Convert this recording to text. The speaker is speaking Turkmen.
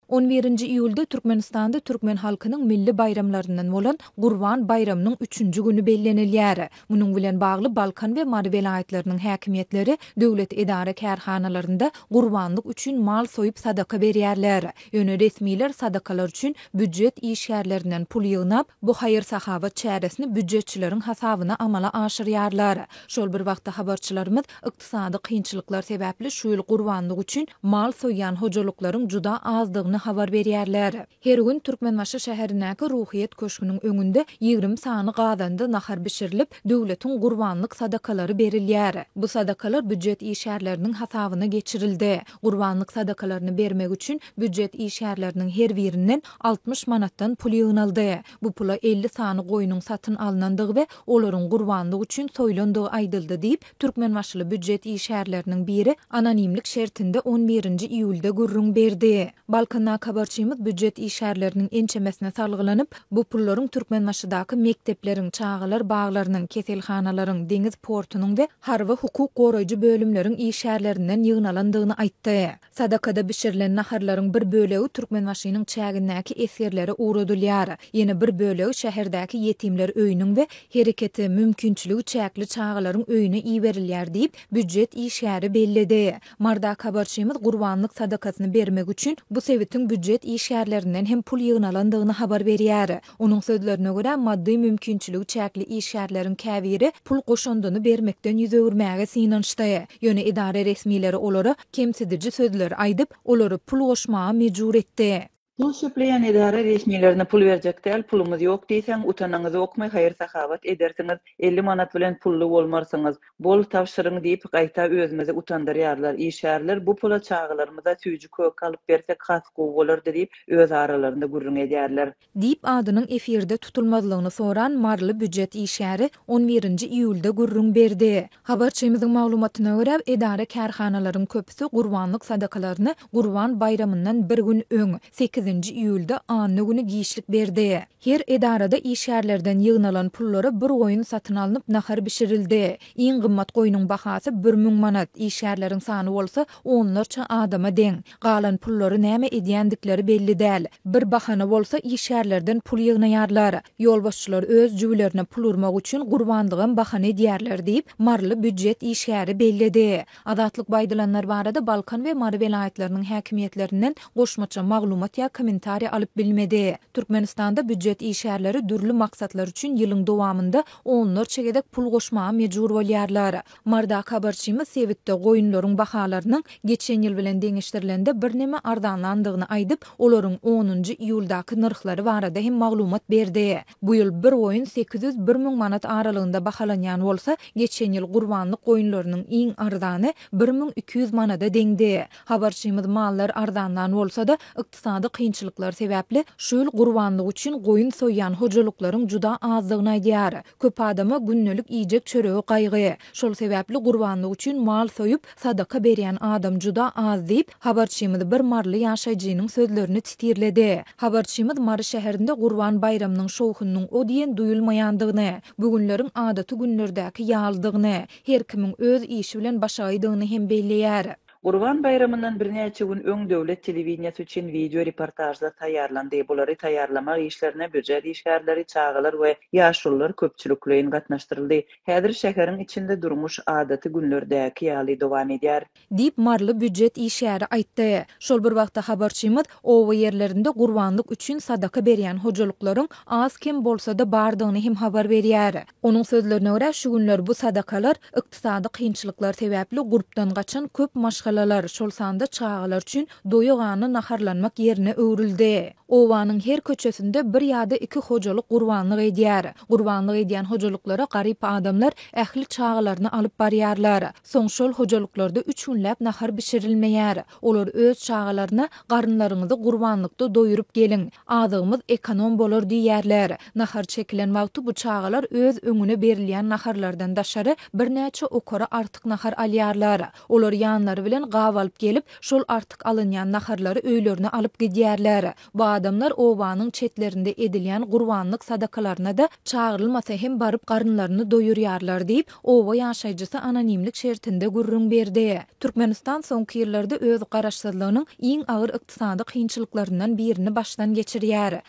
On birinji iýulda Türkmenistanda türkmen halkynyň milli baýramlaryndan bolan Gurban baýramynyň üçünji güni bellenilýär. Munuň bilen bagly Balkan we Mary welaýatlarynyň häkimiýetleri döwlet edara-kärhanalarynda gurbanlyk üçin mal soýup sadaka berýärler. Ýöne resmiler sadakalar üçin býujet işgärlerinden pul ýygnap, bu haýyr-sahawat çäresini býujetçileriň hasabyna amala aşyrýarlar. Şol bir wagtda habarçylarymyz Ykdysady kynçylyklar sebäpli şu ýyl gurbanlyk üçin mal soýýan hojalyklaryň juda azdygyny habar berýärler. Her gün Türkmenbaşy şäherindäki Ruhyýet köşgüniň öňünde 20 sany gazanda nahar bişirilip, döwletiň gurbanlyk sadakalary berilýär. Bu sadakalar býujet işgärleriniň hasabyna geçirildi. Gurbanlyk sadakalaryny bermek üçin býujet işgärleriniň her birinden 60 manatdan pul ýygnaldy. Bu pula 50 sany goýnuň satyn alnandygy we olaryň gurbanlyk üçin soýlandygy aýdyldy diýip, Türkmenbaşyly býujet işgärleriniň biri anonimlik şertinde on birinji iýulda gürrüň berdi. Balkandaky habarçymyz býujet işgärleriniň ençemesine salgylanyp, bu pullaryň Türkmenbaşydaky mekdepleriň, çagalar baglarynyň, keselhanalaryň, deňiz portunyň we harby-hukuk goraýjy bölümleriň işgärlerinden ýygnalandygyny aýtdy. Sadakada bişirilen naharlaryň bir bölegi Türkmenbaşynyň çägindäki esgerlere ugradylýar. Ýene bir bölegi şäherdäki ýetimler öýüniň we hereketi, mümkinçiligi çäkli çagalaryň öýüne iberilýär diýip, býujet işgäri belledi. Mardaky habarçymyz gurbanlyk sadakasyny bermek üçin bu sebitiň býujet işgärlerinden hem pul ýygnalandygyny habar berýär. Onuň sözlerine görä, maddy mümkinçiligi çäkli işgärleriň käbiri pul goşandyny bermekden ýüz öwürmäge synanyşdy. Ýöne edara resmileri olara kemsidiji sözleri aýdyp, olary pul goşmaga mejbur etdi. Pul çöpleýän edara resmilerine pul berjek däl, pulumyz ýok diýseň, utanaňyzokmy, haýyr-sahawat edersiňiz, 50 manat bilen pully bolmarsyňyz. Bol, tabşyryň diýip, gaýta özümizi utandyrýarlar. Işgärler bu pula çagalarymyza süýji-köke alyp bersek has gowy bolardy diýip, öz aralarynda gürrüň edýärler. Diýip, adynyň efirde tutulmazlygyny soran maryly býujet işgäri on birinji iýulda gürrüň berdi. Habarçymyzyň maglumatyna görä, edara-kärhanalaryň köpüsi gurbanlyk sadakalaryny Gurban baýramyndan bir gün öň, sekizinji iýulda anna güni giçlik berdi. Her edarada işgärlerden ýygnalan pullara bir goýun satyn alnyp nahar bişirildi. Iň gymmat goýnuň bahasy 1000 manat, işgärleriň sany bolsa onlarça adama deň. Galan pullary näme edýändikleri belli däl. Bir bahana bolsa işgärlerden pul ýygnaýarlar. Ýolbaşçylar öz jübülerine pul urmak üçin gurbanlygam bahana edýärler diýip, maryly býujet işgäri belledi. Azatlyk bu aýdylanlar barada Balkan we Mary welaýatlarynyň häkimiýetlerinden goşmaça maglumat ýa kommentariý alyp bilmedi. Türkmenistanda býujet işgärleri dürli maksatlar üçin ýylyň dowamynda onlarça gezek pul goşmaga mejbur bolýarlar. Mardaky habarçymyz sebitde goýunlaryň bahalarynyň geçen ýyl bilen deňeşdirilende birneme arzanlandygyny aýdyp, olaryň onunjy iýuldaky nyrhlary barada hem maglumat berdi. Bu ýyl bir goýun 800-1000 manat aralygynda bahalanýan bolsa, geçen ýyl gurbanlyk goýunlarynyň iň arzany 1200 manada deňdi. Habarçymyz mallar arzanlan bolsa-da, ykdysady kynçylyklar sebäpli şu ýyl gurbanlyk üçin goýun soýýan hojalyklaryň juda azdygyny aýdýar. Köp adama gündelik iýjek çöregi gaýgy. Şol sebäpli gurbanlyk üçin mal soýup, sadaka berýän adam juda az diýip, habarçymyz bir maryly ýaşaýjynyň sözlerini titirledi. Habarçymyz Mary şäherinde Gurban baýramynyň şowhunynyň o diýen duýulmaýandygyny, bu günleriň adaty günlerdäki ýalydygyny, her kimiň öz işi bilen başagaýdygyny hem belleýär. Gurban baýramyndan birnäçe gün öň döwlet telewideniýesi üçin wideo reportažlar taýýarlandy. Bulary taýýarlamak işlerine býujet işgärleri, çagalar we ýaşulular köpçülikleýin gatnaşdyryldy. Häzir şäheriň içinde durmuş adaty günlerdäki ýaly dowam edýär. Diýip, maryly býujet işgäri aýtdy. Şol bir wagtda habarçymyz oba ýerlerinde gurbanlyk üçin sadaka berýän hojalyklaryň az-kem bolsa-da bardygyny hem habar berýär. Onuň sözlerine görä, şu günler bu sadakalar ykdysady kynçylyklar sebäpli gurpdan gaçan köp maşgalalar, şol sanda çagalar üçin doýa-gana naharlanmak ýerine öwrüldi. Obanyň her köçesinde bir ýa-da iki hojalyk gurbanlyk edýär. Gurbanlyk edýän hojalyklara garyp adamlar ähli çagalaryny alyp barýarlar. Soň şol hojalyklarda üç günläp nahar bişirilmeýär. Olar öz çagalaryna Garynlaryňyzy gurbanlykda doýuryp geliň, azygymyz ekonom bolar diýýärler. Nahar çekilen wagty bu çagalar öz öňüne berilýän naharlardan daşary birnäçe okara artyk nahar alýarlar. Olar ýanlary bilen. bilen gap alyp gelip, şol artyk alynýan naharlary öýlerine alyp gidýärler. Bu adamlar obanyň çetlerinde edilýän gurbanlyk sadakalaryna-da çagyrylmasa hem baryp garynlaryny doýurýarlar diýip, oba ýaşaýjysy anonimlik şertinde gürrüň berdi. Türkmenistan soňky ýyllarda öz garaşsyzlygynyň iň agyr ykdysady kynçylyklaryndan birini başdan geçirýär.